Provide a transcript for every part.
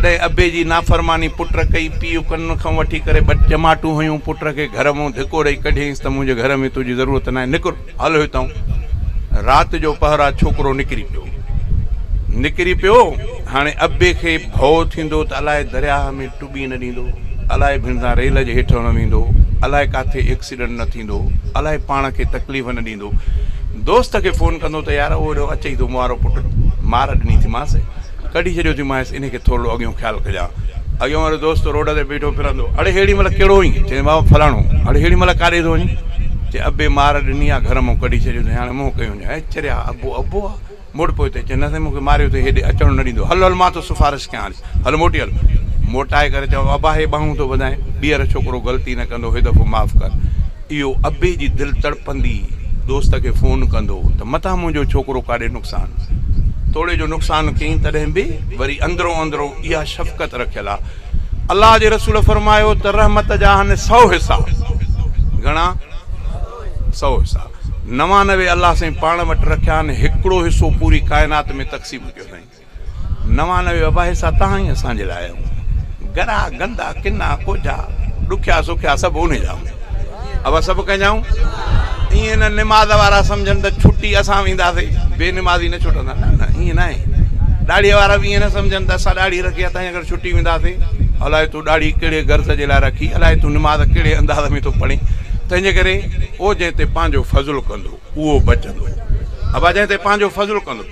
ڪڏهن ابي جي نافرماني پٽ ڪئي، پيء ڪن کان وٺي ڪري ٻه چماٽون هنيون، پٽ کي گهر مان ڌڪو ڏئي ڪڍيائينس ته منهنجي گهر ۾ تنهنجي ضرورت ناهي، نڪر هل هتان. رات جو پهر آ، ڇوڪرو نڪري پيو. نڪري پيو، هاڻي ابي کي ڀؤ ٿيندو ته الائي درياهه ۾ ٽٻي نه ڏيندو، الائي ڀيڻسان ريل جي هيٺ نه ويندو، الائي ڪاٿي ايڪسيڊنٽ نه ٿيندو، الائي پاڻ کي تڪليف نه ڏيندو. دوست کي فون ڪندو ته يار اهو هيڏو اچئي ٿو مون وارو پٽ، مار ڏني ٿي مانس، ڪڍي ڇڏيو ٿي مانس، انهي کي ٿورڙو اڳيون خيال ڪجان. اڳيون وارو دوست روڊ تي بيٺو ڦرندو، اڙي هيڙي مهل ڪهڙو هئين؟ چيائين بابا فلاڻو. اڙي هيڙي مهل ڪاڏي ٿو وڃين؟ چي ابي مار ڏني آ، گهر مان ڪڍي ڇڏيو اٿئي، هاڻي منهن ڪيون وڃان. اي چريا ابو ابو آ، موٽ پوئتي. چي نه سائين مون کي ماريو اٿئي، هيڏي اچڻ نه ڏيندو. هل هل مان ٿو سفارش ڪيان هلي، هل موٽي هل. موٽائي ڪري چيو ابا هي ٻانهون ٿو ٻڌائين، ٻيهر ڇوڪرو غلطي نه ڪندو، هي دفعو معاف ڪر. اهو ابي جي دل تڙپندي دوست کي فون ڪندو ته متان منهنجو ڇوڪرو ڪاڏي نقصان توڙي جو نقصان ڪيائين تڏهن به وري اندرون اندرون اها شفقت رکيل آ. الله جي رسول فرمايو ته رحمت جا آهن سئو حصا. گهڻا؟ سئو حصا. 99 الله سائين پاڻ وٽ رکيا آهن هڪڙو حصو پوري ڪائنات ۾ تقسيم ڪيو اٿائين. 99 ابا حصا تهان ئي اسان جي لاء آهيون. گرا، گندا، ڪنا، ڪوجها، ڏکيا سکيا سڀ انهي جا آهيون. ابا سڀ ڪنهن جا آهيون؟ ائين نه نماز وارا سمجهن ته ڇٽي اسان وينداسين، بي نمازي نه ڇٽندا. نه نه ائين ناهي. ڏاڙهيء وارا به ائين نه سمجهن ته اسان ڏاڙهي رکي آهي تنهنجي ڪري ڇٽي وينداسين. الائي تون ڏاڙهي ڪهڙي غرض جي لاء رکي، الائي تون نماز ڪهڙي انداز ۾ ٿو پڙهين. تنهنجي ڪري او جنهن تي پنهنجو فضل ڪندو. اهو بچندو. ابا جنهن تي پنهنجو فضل ڪندو.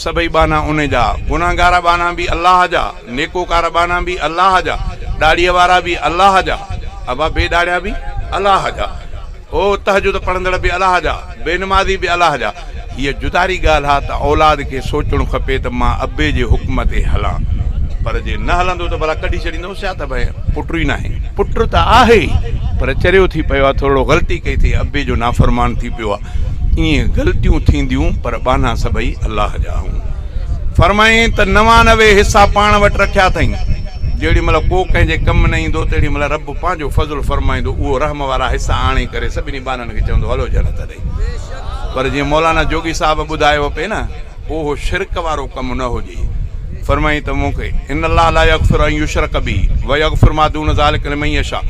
سڀئي ٻانها انهي جا. گنهگار ٻانها به الله جا. نيڪوڪار ٻانها به الله جا. ڏاڙهيء وارا به الله جا. ابا بي ڏاڙهيا به الله جا. او تهجد پڙهندڙ به الله جا. بي نمازي به الله جا. هيء جداري ڳالهه آ ته اولاد کي سوچڻ کپي ته مان ابي جي حڪم تي هلان. پر جي نه هلندو ته ڀلا ڪڍي ڇڏيندوس ڇا ته ڀئي پٽ ئي ناهي. پٽ ته آهي پر چريو ٿي پيو آ ٿورڙو غلطي ڪئي اٿئي ابي جو نافرمان ٿي پيو آ. ائين غلطيون ٿينديون پر ٻانها سڀئي الله جا آهون. فرمايائين ته 99 حصا پاڻ وٽ رکيا اٿئين. جيڏي مهل ڪو ڪنهن جي ڪم نه ايندو تيڏي مهل رب پنهنجو فضل فرمائيندو اهو رحم وارا حصا آڻي ڪري سڀني ٻانهن کي چوندو هلو جنت ڏي. پر جيئن مولانا جوڳي صاحب ٻڌايو پئي نه اهو شرڪ وارو ڪم نه هجي. فرمائين ته مون کي ان الله لا يغفر ان يشرڪ به ويغفر ما دون ذلڪ لمن يشاء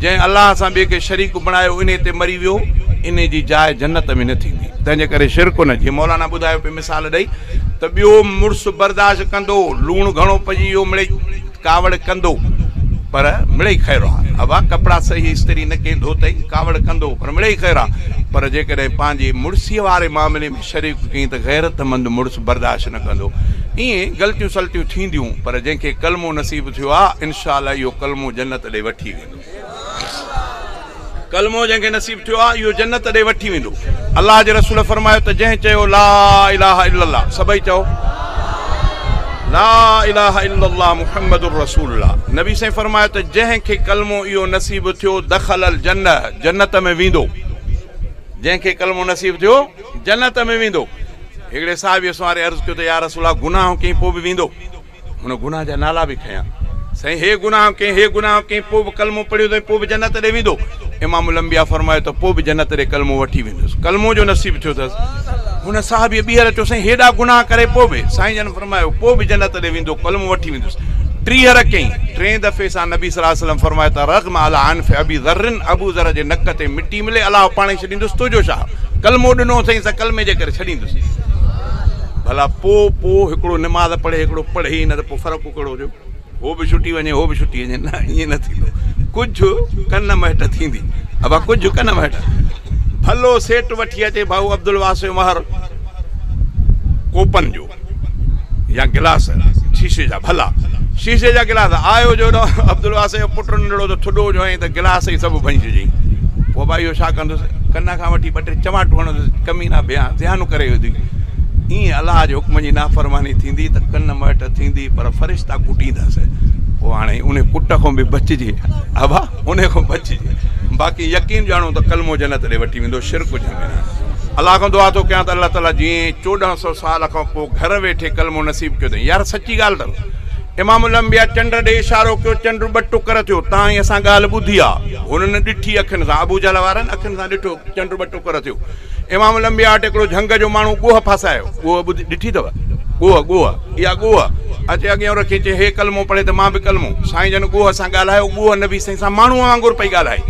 جنهن الله سان ٻئي کي شريڪ بڻايو انهي تي مري ويو انهي جي جاء جنت ۾ نه ٿيندي تنهن جي ڪري شرڪ نه جيئن مولانا ٻڌايو پئي مثال ڏئي ته ٻيو مڙس برداشت ڪندو لوڻ گهڻو پئجي ويو مڙئي ڪاوڙ ڪندو پر مڙئي خير آ. ابا ڪپڙا صحيح استري نه ڪين ڌوتئي، ڪاوڙ ڪندو پر مڙئي خير آ. پر جيڪڏهن پنهنجي مڙسيء واري معاملي ۾ شريڪ ڪئين ته غيرتمند مڙس برداشت نه ڪندو. ائين غلطيون سلطيون ٿينديون پر جنهن کي ڪلمو نصيب ٿيو آ انشاء الله اهو ڪلمو جنت ڏي وٺي ويندو. ڪلمو جنهن کي نصيب ٿيو آهي اهو جنت ڏي وٺي ويندو. الله جي رسول فرمايو ته جنهن چيو لا اله الا الله سڀئي چئو لا اله الا الله محمد رسول الله نبي سائين فرمايو ته جنهن کي ڪلمو اهو نصيب ٿيو دخل الجنه جنت ۾ ويندو. جنهن کي ڪلمو نصيب ٿيو جنت ۾ ويندو. هڪڙي صحابي سواري عرض ڪيو ته يا رسول الله گناهه ڪئين پوء به ويندو؟ هن گناهه جا نالا به کنيا. سائين هي گناهه ڪئين هي گناهه ڪئين پوء به ڪلمو پڙهيو اٿئين پوء به جنت ڏي ويندو؟ امام الانبياء فرمايو ته پوء به جنت ڏي ڪلمو وٺي ويندس. ڪلمو جو نصيب ٿيو اٿس. هن صحابيء ٻيهر چيو سائين هيڏا گناهه ڪري پوء به؟ سائين جن فرمايو پوء به جنت ڏي ويندو ڪلمو وٺي ويندس. ٽيهر ڪيائين. ٽئين دفعي سان نبي صلي الله عليه وسلم فرمايو ته رغم علي انف ابي ذر ابو ذر جي نڪ تي مٽي ملي الله پاڻ ئي ڇڏيندس تنهنجو ڇا؟ ڪلمو ڏنو اٿئين سا ڪلمي جي ڪري ڇڏيندس. ڀلا پوء پوء هڪڙو نماز پڙهي هڪڙو پڙهي ئي نه ته پوء فرق ڪهڙو ٿيو؟ هو به ڇٽي وڃي هو به ڇٽي وڃي نه ائين نه ٿيندو ڪجهه ڪن مهٽ ٿيندي ابا ڪجهه ڪن مهٽ ڀلو سيٽ وٺي اچي ڀائو عبدالواسع مهر ڪوپن جو يا گلاس شيشي جا ڀلا شيشي جا گلاس آيو جو عبدالواسع جو پٽ ننڍڙو ته ٿڏو جو هنئين ته گلاس ئي سڀ ڀڃي ڇڏيائين پوء ڀائي اهو ڇا ڪندس ڪن کان وٺي ٻه ٽي چماٽون هڻندس ڪمينا بيان زيان ڪري وڌي ائين الله جي حڪم جي نافرماني ٿيندي ته ڪن مهٽ ٿيندي پر فرشتا ڪٽيندس پوء هاڻي ان ڪٽ کان به بچجي ابا ان کان بچجي باقي يقين ڄاڻو ته ڪلمو جنت ڏي وٺي ويندو شرڪ جنهن ۾ ناهي الله کان دعا ٿو ڪيان ته الله تعالي جيئن 1400 سال کان پوء گهر ويٺي ڪلمو نصيب ڪيو اٿئي يار سچي ڳالهه اٿو امام الانبياء چنڊ ڏي اشارو ڪيو چنڊ ٻه ٽڪر ٿيو تان ئي اسان ڳالهه ٻڌي آ هنن ڏٺي اکين سان ابو جهل وارن اکين سان ڏٺو چنڊ ٻه ٽڪر ٿيو امام الانبياء وٽ هڪڙو جهنگ جو ماڻهو ڳوهه ڦاسايو ڳوهه ٻڌي ڏٺي اٿو ڳوهه ڳوهه اها ڳوهه اچي اڳيان رکي چي هي ڪلمو پڙهي ته مان به ڪلمو. سائين جن ڳوهه سان ڳالهايو، ڳوهه نبي سائين سان ماڻهوءَ وانگر پئي ڳالهائي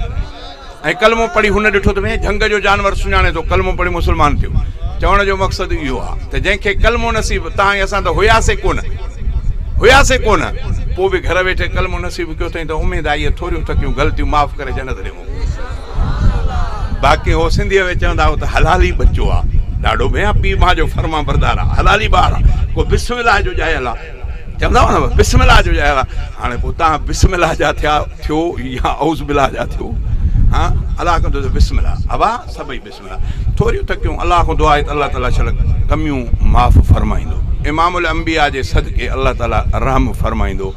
۽ ڪلمو پڙهي هن ڏٺو ته ڀئي جهنگ جو جانور سڃاڻي ٿو، ڪلمو پڙهي مسلمان ٿيو. چوڻ جو مقصد اهو آهي ته جنهن کي ڪلمو نصيب، توهان ۽ اسان ته هياسين ڪونه، هياسين ڪونه، پوءِ به گهر ويٺي ڪلمو نصيب ڪيو اٿئي ته اميد آهي اهي ٿوريون ٿڪيون غلطيون معاف ڪري جنت ڏي موڪلي. باقي هو سنڌيءَ ۾ چوندا هئا ته حلالي ٻچو آهي، ڏاڍو ڀيا پيءُ ماءُ جو فرما بردار آهي، حلالي ٻار آهي، ڪو بسم الله جو ڄايل آهي، چوندا هئا نه بسم الله جو ڄايل آهي. هاڻي پوءِ توهان بسم الله جا ٿيا ٿيو يا اعوذ بالله جا ٿيو؟ ها الله ڪندو ته بسم الله ابا سڀئي بسم الله. ٿوريون ٿڪيون الله کان دعا آهي ته الله تعاليٰ شل ڪميون معاف فرمائيندو. امام ال انبيا جي صدقي الله تعاليٰ رحم فرمائيندو.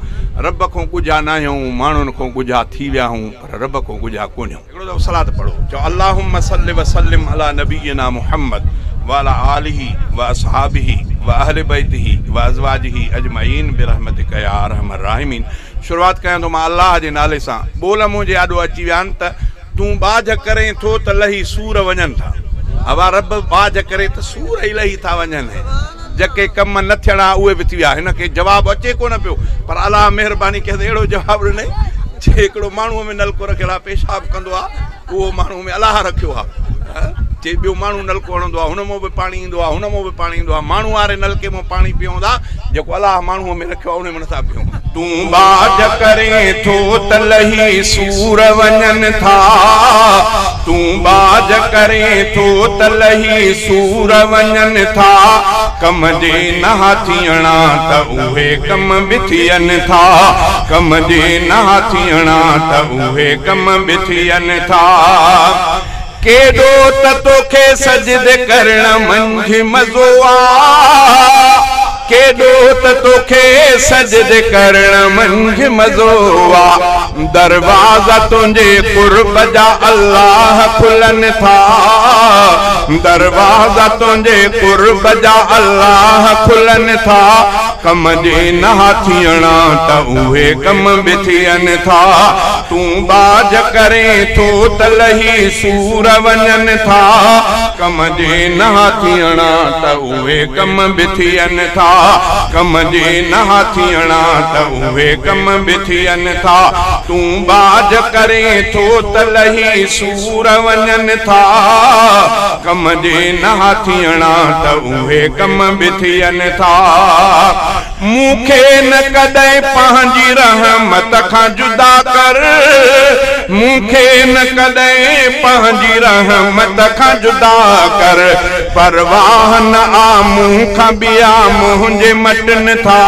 رب کان ڳجها نه آهيون، ماڻهن کان ڳجها ٿي ويا آهيون، پر رب کان ڳجها ڪونهيون. هڪڙو دفعو صلات پڙهو، چئو اللهم صل وسلم على نبينا محمد وعلى آله واصحابه واهل بيته وازواجه اجمعين برحمتك يا ارحم الراحمين. شروعات ڪيان ٿو مان الله جي نالي سان. ٻول منهنجي آڏو اچي ويا آهن ته تون ٻاجهه ڪرين ٿو ته لهي سور وڃن ٿا. اوا رب ٻاجهه ڪري ته سور ئي لهي ٿا وڃن. جيڪي ڪم نه ٿيڻا اهي به ٿي ويا. هن کي جواب اچي ڪونه پيو، پر الله مهرباني ڪئي ته اهڙو جواب ڏنئي. چي هڪڙو ماڻهوءَ ۾ نلڪو رکيل آهي، پيشاب ڪندو آهي، اهو ماڻهو ۾ الله رکيو آهي. چي ٻيو ماڻهو نلڪو هڻندو آهي، هن مان به پاڻي ايندو آهي، هن مان به پاڻي ايندو آهي. ماڻهو واري نلڪي مان پاڻي پيئندا، جيڪو الله ماڻهوءَ ۾ رکيو آهي ان ۾ نٿا پيئون. تون ٻاجهه ڪرين ٿو ته لهي سور وڃن ٿا، تون ٻاجهه ڪرين ٿو ته لهي سور وڃن ٿا. ڪم جي نه ٿيڻا ته اهي ڪم به ٿين ٿا، ڪم جي نه ٿيڻا ته اهي ڪم به ٿين ٿا. ڪيڏو ته توکي سجدي ڪرڻ منجهه مزو آهي، ڪيڏو ته توکي سجدي ڪرڻ منجهه مزو آهي. دروازا تنهنجي قرب جا الله کلن ٿا، دروازا تنهنجي قرب جا الله کلن ٿا. ڪم جي نه ٿيڻا ته اهي ڪم به ٿين ٿا. تون ٻاجهه ڪرين ٿو ته لهي سور وڃن ٿا، ڪم جي نه ٿيڻا ته اهي ڪم به ٿين ٿا، ڪم جي نه ٿيڻا ته اهي ڪم به ٿين ٿا. تون ٻاجهه ڪرين ٿو ته لهي سور وڃن ٿا، ڪم جي نه ٿيڻا ته اهي ڪم به ٿين ٿا. مون کي نه ڪڏهن پنهنجي رحمت کان جدا ڪر، مون کي نه ڪڏهن پنهنجي رحمت کان جدا ڪر. پرواهه نه آ مون کان ٻيا منهنجي مٽن ٿا،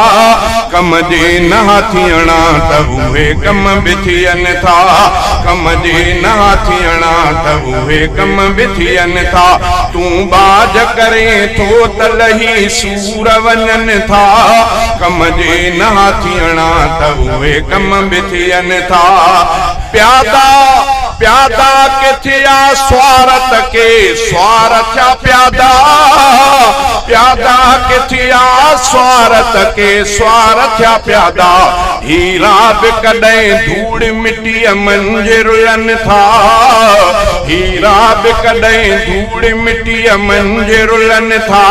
ڪم جي نه ٿيڻا ته اهي ڪم به ٿين ٿا، ڪم جي نه ٿيڻا ته اهي ڪم به ٿين ٿا. تون ٻاجهه ڪرين ٿو ته لهي سور وڃن ٿا، ڪم جي نه ٿيڻا ته اهي ڪم به ٿين ٿا. پيادا پيادا ڪٿي آ سوار ته ڪي سوار ٿيا پيادا، پيادا ڪٿي آ سوار ته ڪي سوار ٿيا پيادا. هيرا به ڪڏهن ڌوڙ مٽيءَ منجهه رلن ٿا، هيرا به ڪڏهن ڌوڙ مٽيءَ منجهه رلن ٿا.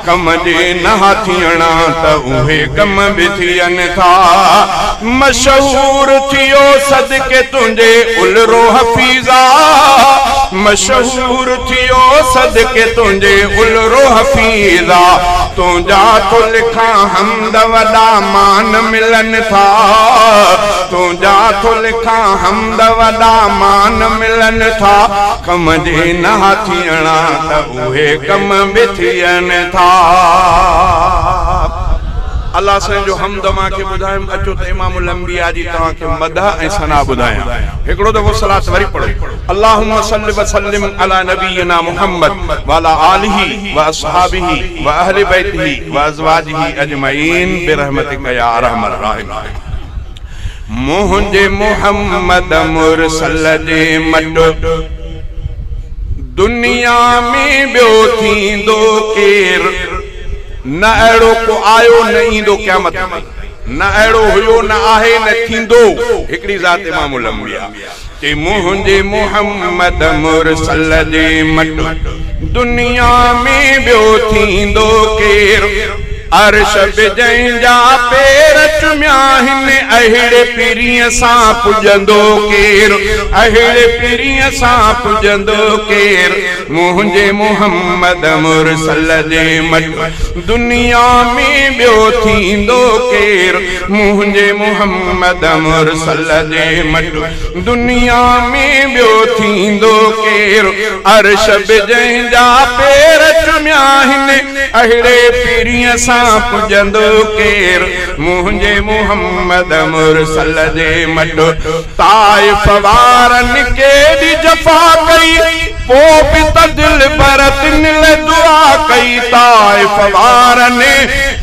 ڪم جي نه ٿيڻا ته اهي ڪم به ٿين ٿا. مشهور ٿيو صدقي تنهنجي الرو حفيظا، مشهور ٿيو صدقي تنهنجي الرو حفيظا. تنهنجا ٿو لکان حمد وڏا مان ملن ٿا، تنهنجا ٿو لکان حمد وڏا مان ملن ٿا. ڪم جي نه ٿيڻا ته اهي ڪم به ٿين ٿا. الله سائين جو حمد مان کي ٻڌايم. اچو ته امام ال انبيا جي توهان کي مدح ۽ ثنا ٻڌايان. هڪڙو دفعو صلات وري پڙهو. اللهم صل وسلم على نبينا محمد وعلى آله واصحابه واهل بيته وازواجه اجمعين برحمتك يا ارحم الراحمين. منهنجي محمد مرسل جي مٽ دنيا ۾ ٻيو ٿيندو ڪير؟ نه اهڙو ڪو آيو نه ايندو قيامت تائين، نه اهڙو هيو نه آهي نه ٿيندو. هڪڙي ذات امام ال انبيا. چئي منهنجي محمد مرسل جي مٽ دنيا ۾ ٻيو ٿيندو ڪير؟ عرش به جنهن جا پير چميا آهن، اهڙي پرينء سان پڄندو ڪير؟ اهڙي پرينء سان پڄندو ڪير؟ منهنجي محمد مرسل جي مٽ دنيا ۾ ٻيو ٿيندو ڪير؟ منهنجي محمد مرسل جي مٽ دنيا ۾ ٻيو ٿيندو ڪير؟ عرش به جنهن جا پير چميا آهن، اهڙي پرينء سان پڄندو ڪير؟ منهنجي محمد مرسل جي مٽ. طائف وارن ڪيڏي جفا ڪئي، پوءِ به ته دلبر تن لاءِ دعا ڪئي. طائف وارن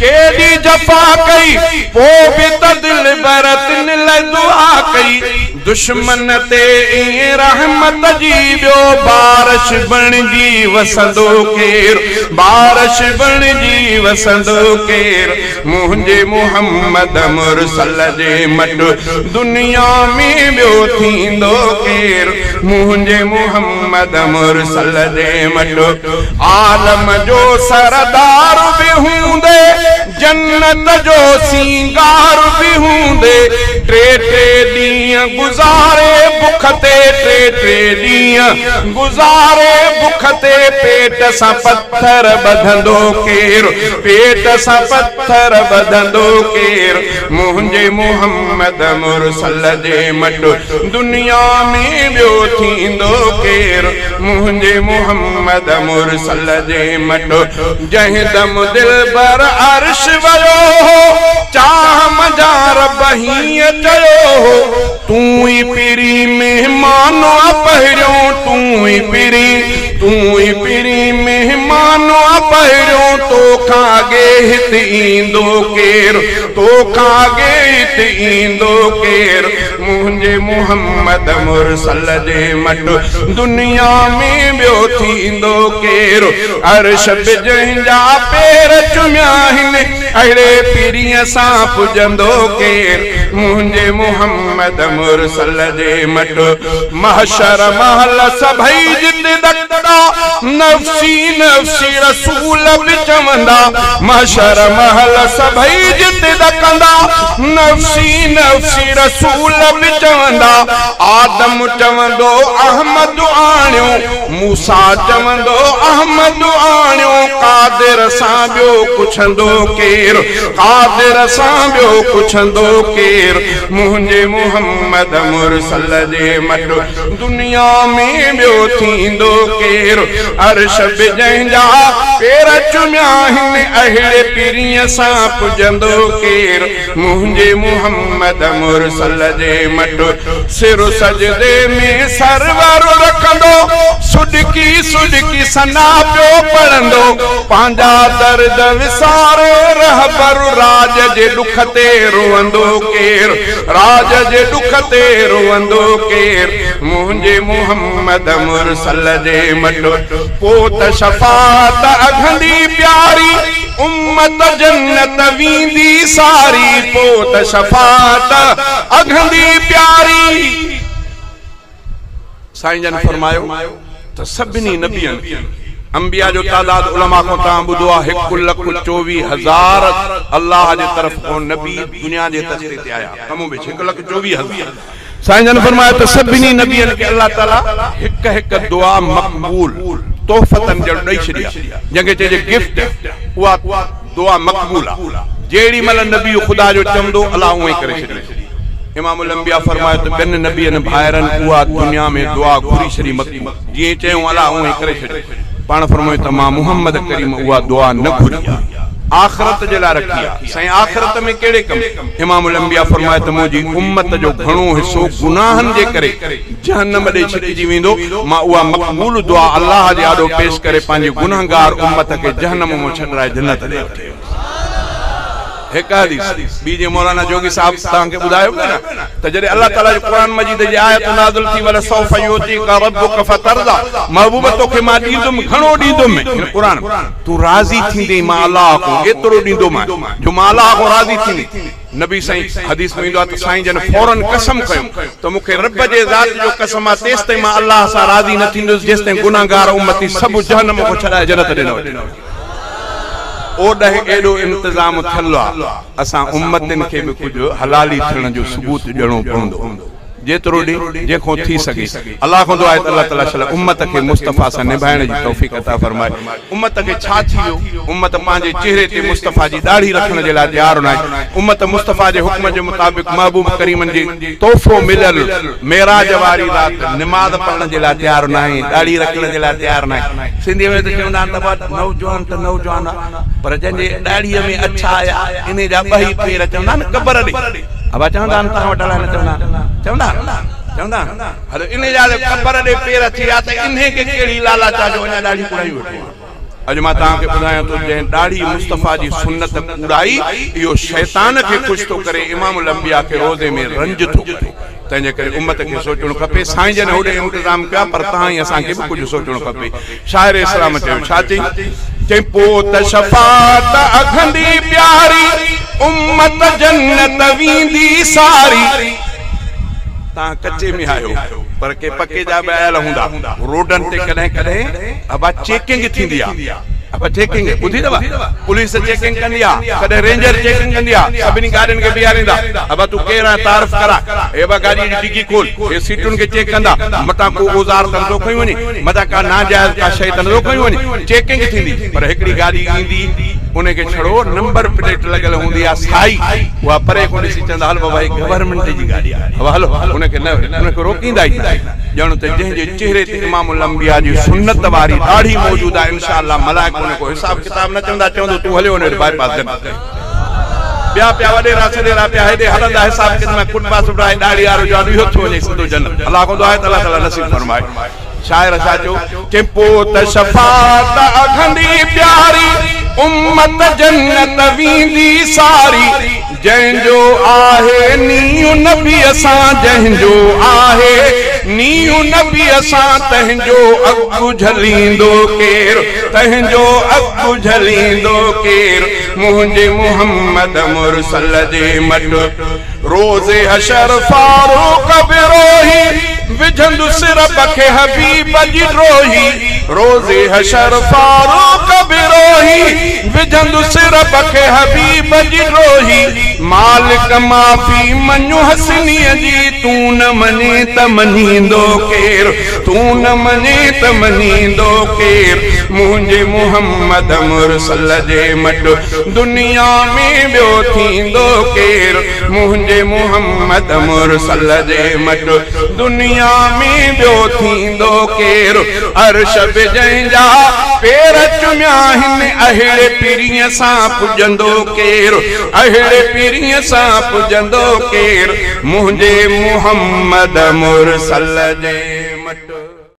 ڪيڏي جفا ڪئي، پوءِ به ته دلبر تن لاءِ دعا ڪئي. دشمن تي ائين رحمت جي ٻيو بارش بڻجي وسندو ڪير؟ بارش بڻجي وسندو ڪير؟ منهنجي محمد مرسل جي مٽ دنيا ۾ ٻيو ٿيندو ڪير؟ منهنجي محمد مرسل جي مٽ. عالم جو سردار به هوندي، جنت جو سينگار به هوندي، ٽي ٽي ڏينهن گذاري بک تي، ٽي ٽي ڏينهن گذاري بک تي، پيٽ سان پٿر ٻڌندو ڪير؟ پيٽ سان پٿر ٻڌندو ڪير؟ منهنجي محمد مرسل جي مٽ دنيا ۾ ٻيو ٿيندو ڪير؟ منهنجي محمد مرسل جي مٽ. جنهن دم دلبر عرش ويو هو، چاهه منجهان رب هيئن چيو هو، تون ئي پرين مهمان آ پهريون، تون ئي پرين، تون ئي پرين مهمان آ پهريون، توکان اڳي هتي ايندو ڪير؟ توکان اڳي هتي ايندو ڪير؟ منهنجي محمد مرسل جي مٽ دنيا ۾ ٻيو ٿيندو ڪير؟ عرش به جنهن جا پير چميا آهن، اهڙي پرينءَ سان پڄندو ڪير؟ منهنجي محمد مرسل جي مٽ. محشر مهل سڀئي جتي ڏڪندا، نفسي نفسي رسول به چوندا. محشر مهل سڀئي جتي ڏڪندا، نفسي نفسي رسول به چوندا. آدم چوندو احمد آڻيو، موسيٰ چوندو احمد آڻيو، قادر سان ٻيو پڇندو ڪير؟ قادر سان ٻيو پڇندو ڪير؟ منهنجي محمد مرسل جي مٽ دنيا ۾ ٻيو ٿيندو ڪير؟ عرش به جنهن جا پير چميا آهن، اهڙي پرينءَ سان پڄندو ڪير؟ منهنجي محمد مرسل جي مٽ. سر سجدي ۾ سرور رکندو، سڏڪي سڏڪي سنا پيو پڙهندو، پنهنجا درد وساري رهبر راج جي ڏک تي روئندو ڪير؟ راج جي ڏک تي روئندو ڪير؟ منهنجي محمد مرسل جي مٽ. پوءِ ته شفاعت اگهندي پياري، امت جنت ويندي ساري. پوءِ ته شفاعت اگهندي پياري. سائين جن فرمايو ته سڀني نبين انبيا جو تعداد علماء کان توهان ٻڌو آهي 1,24,000 الله جي طرف کان نبي دنيا جي تختي تي آيا، ڪم بيش 1,24,000. سائين جن فرمايو ته سڀني نبين کي الله تعاليٰ هڪ هڪ دعا مقبول تحفتن جهڙو ڏيئي ڇڏي آهي، جنهن کي چئجي گفٽ، اها دعا مقبول آهي. جهڙي مهل نبي خدا جو چوندو الله اونئن ئي ڪري ڇڏيندو. امام الانبيا فرمايو ته ٻين نبين ڀائرن اها دنيا ۾ دعا گهري ڇڏي مقبول، جيئن چيون الله اونئن ئي ڪري ڇڏيو. پاڻ فرمايو ته مان محمد ڪريم اها دعا نه گهري آهي، آخرت جي لاءِ رکي آهي. سائين آخرت ۾ ڪهڙي ڪم؟ امام الانبيا فرمايو ته منهنجي امت جو گهڻو حصو گناهن جي ڪري جهنم ڏي ڇڪجي ويندو، مان اها مقبول دعا الله جي آڏو پيش ڪري پنهنجي گنهگار امت کي جهنم مان ڇڏرائي جنت ڏي وٺي ويندس. هڪ حديث ٻي جيئن مولانا جوڳي صاحب توهان کي ٻڌايو پيو نه ته جڏهن الله تعاليٰ جي قرآن مجيد جي آيت نازل ٿي ولسوف يعطيڪ ربڪ فترضيٰ، محبوب توکي مان ڏيندم گهڻو ڏيندم، هن قرآن تون راضي ٿيندين، مان الله کان ايترو ڏيندومانء جو مان الله کان راضي ٿيندين. نبي سائين حديث ۾ ايندو آهي ته سائين جن فورن قسم کنيو ته مون کي رب جي ذات جو قسم آهي تيستائين مان الله سان راضي نه ٿيندس جيستائين گنهگار امتي سڀ جهنم کان ڇڏائي جنت ڏي نه وٺي. اوڏانهن ايڏو انتظام ٿيل آهي، اسان امتن کي به ڪجهه حلالي ٿيڻ جو ثبوت ڏيڻو پوندو، جيترو ڏي جنهن کان ٿي سگهي. الله کان دعا آهي ته الله تعاليٰ شل امت کي مصطفيٰ سان نڀائڻ جي توفيق عطا فرمائي. امت کي ڇا ٿي ويو؟ امت پنهنجي چهري تي مصطفيٰ جي ڏاڙهي رکڻ جي لاء تيار ناهي. امت مصطفيٰ جي حڪم جي مطابق محبوب ڪريمن جي تحفو مليل معراج واري رات نماز پڙهڻ جي لاء تيار ناهي، ڏاڙهي رکڻ جي لاء تيار ناهي. سنڌيء ۾ ته چوندا آهن ته ابا نوجوان ته نوجوان آ، پر جنهن جي ڏاڙهيء ۾ اڇا آيا، انهي جا ٻه ئي پير چوندا آهن قبر ڏي. ابا چوندا آهن توهان وٽ الائي نه چوندا آهن. چوندا آهن؟ چوندا آهن؟ هلو انهي جا قبر ڏي پير اچي ويا ته انهي کي ڪهڙي لالچ آ جو اڃا ڏاڙهي ڪوڙائي ويٺو آ. اڄ مان توهان کي ٻڌايان ٿو جنهن ڏاڙهي مصطفيٰ جي سنت ڪوڙائي اهو شيطان کي خوش ٿو ڪري امام الانبياء کي روضي ۾ رنج ٿو ڪري تنهن جي ڪري امت کي سوچڻ کپي سائين جن هوڏي انتظام ڪيو آهي پر توهان ۽ اسان کي به ڪجهه سوچڻ کپي شاعر اسلام چيو ڇا چئي چئي پوء ته شفاعت اگهندي پياري امت جنت ويندي ساري. توهان ڪچي ۾ آهيو پر ڪي پڪي جا به آيل هوندا. روڊن تي ڪڏهن ڪڏهن ابا چيڪنگ ٿيندي آ. ابا چيڪنگ ٻڌي اٿو؟ پوليس چيڪنگ ڪندي آ، ڪڏهن رينجر چيڪنگ ڪندي آ، سڀني گاڏين کي بيهاريندا. ابا تون ڪير آهين تعارف ڪراء. هي ابا گاڏيء جي ڊگي کول. هي سيٽن کي چيڪ ڪندا. متان ڪو اوزار ته نٿو کڻي وڃي. متان ڪا ناجائز ڪا شيء ته نٿو کڻي وڃي. چيڪنگ ٿيندي. پر هڪڙي گاڏي ايندي ان کي ڇڙو نمبر پليٽ لڳل هوندي آ سائي. اها پري کان ڏسي چوندا هل بابا هي گورنمينٽ جي گاڏي آ. بابا هلو ان کي نه ان کي روڪيندا ئي نه. ڄڻ ته جنهن جي چهري تي امام الانبياء جي سنت واري ڏاڙهي موجود آ انشاء الله ملائڪ ان کان حساب ڪتاب نه چوندا چوندو تون هليو وڃ هيڏي باء پاس جنت. ٻيا پيا وڏيرا سڏيرا پيا هيڏي هلندا حساب ڪتاب ۾ ڪٽ پاس وٺرائي ڏاڙهي وارو جوان اهو ٿيو وڃي سڌو جنت. الله کان دعا آهي ته الله تعالي نصيب فرمائي. شاعر ڇا چيو؟ چي پوء ته شفاعت اگهندي پياري، امت جنت ويندي ساري، جنهن جو آهي نينهن نبيء سان، جنهن جو آهي نينهن نبيء سان، تنهن جو اڳ جهليندو ڪير، تنهن جو اڳ جهليندو ڪير، منهنجي محمد مرسل جي مٽ. روز حشر فاروق بروهي، وجهندس رب کي حبيب جي ڊوهي. روز حشر فاروق بروهي، وجهندس رب کي حبيب جي ڊوهي. مالڪ معافي مڃ حسنيء جي، تون نه مڃين ته مڃيندو ڪير، تون نه مڃين ته مڃيندو ڪير، منهنجي محمد مرسل جي مٽ دنيا ۾ ٻيو ٿيندو ڪير، منهنجي محمد مرسل جي مٽ دنيا ۾ ٻيو ٿيندو ڪير، عرش به جنهن جا پير چميا آهن، اهڙي پرينء سان پڄندو ڪير، اهڙي پرينء سان پڄندو ڪير، منهنجي محمد مرسل جي مٽ.